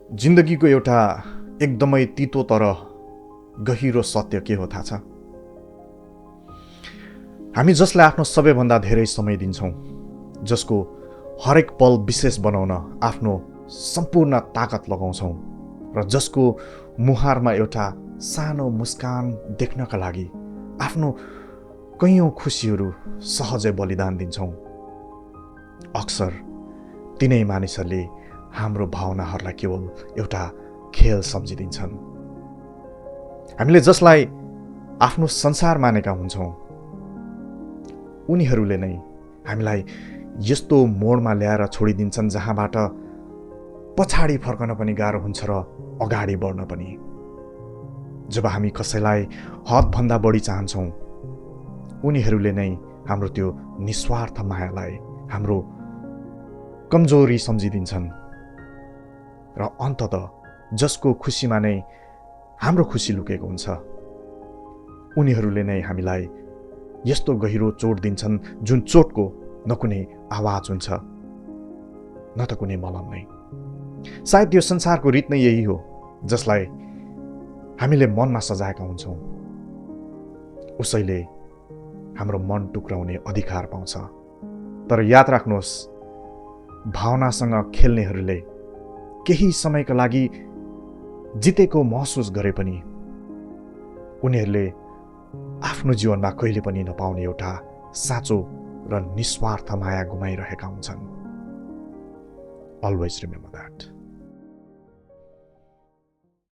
जिन्दगीको एउटा एकदमै तितो तर गहिरो सत्य के हो थाहा छ? हामी जसलाई आफ्नो सबैभन्दा धेरै समय दिन्छौँ, जसको हरेक पल विशेष बनाउन आफ्नो सम्पूर्ण ताकत लगाउँछौँ र जसको मुहारमा एउटा सानो मुस्कान देख्नका लागि आफ्नो कैयौँ खुसीहरू सहजै बलिदान दिन्छौँ, अक्सर तिनै मानिसहरूले हाम्रो भावनाहरूलाई केवल एउटा खेल सम्झिदिन्छन्। हामीले जसलाई आफ्नो संसार मानेका हुन्छौँ, उनीहरूले नै हामीलाई यस्तो मोडमा ल्याएर छोडिदिन्छन् जहाँबाट पछाडि फर्कन पनि गाह्रो हुन्छ र अगाडि बढ्न पनि। जब हामी कसैलाई हदभन्दा बढी चाहन्छौँ, उनीहरूले नै हाम्रो त्यो निस्वार्थ मायालाई हाम्रो कमजोरी सम्झिदिन्छन् र अन्ततः जसको खुसीमा नै हाम्रो खुसी लुकेको हुन्छ, उनीहरूले नै हामीलाई यस्तो गहिरो चोट दिन्छन् जुन चोटको न कुनै आवाज हुन्छ न त कुनै मलम नै। सायद यो संसारको रीत नै यही हो, जसलाई हामीले मनमा सजाएका हुन्छौँ उसैले हाम्रो मन टुक्राउने अधिकार पाउँछ। तर याद राख्नुहोस्, भावनासँग खेल्नेहरूले केही समयका लागि जितेको महसुस गरे पनि उनीहरूले आफ्नो जीवनमा कहिले पनि नपाउने एउटा साँचो र निस्वार्थ माया गुमाइरहेका हुन्छन्। Always remember that.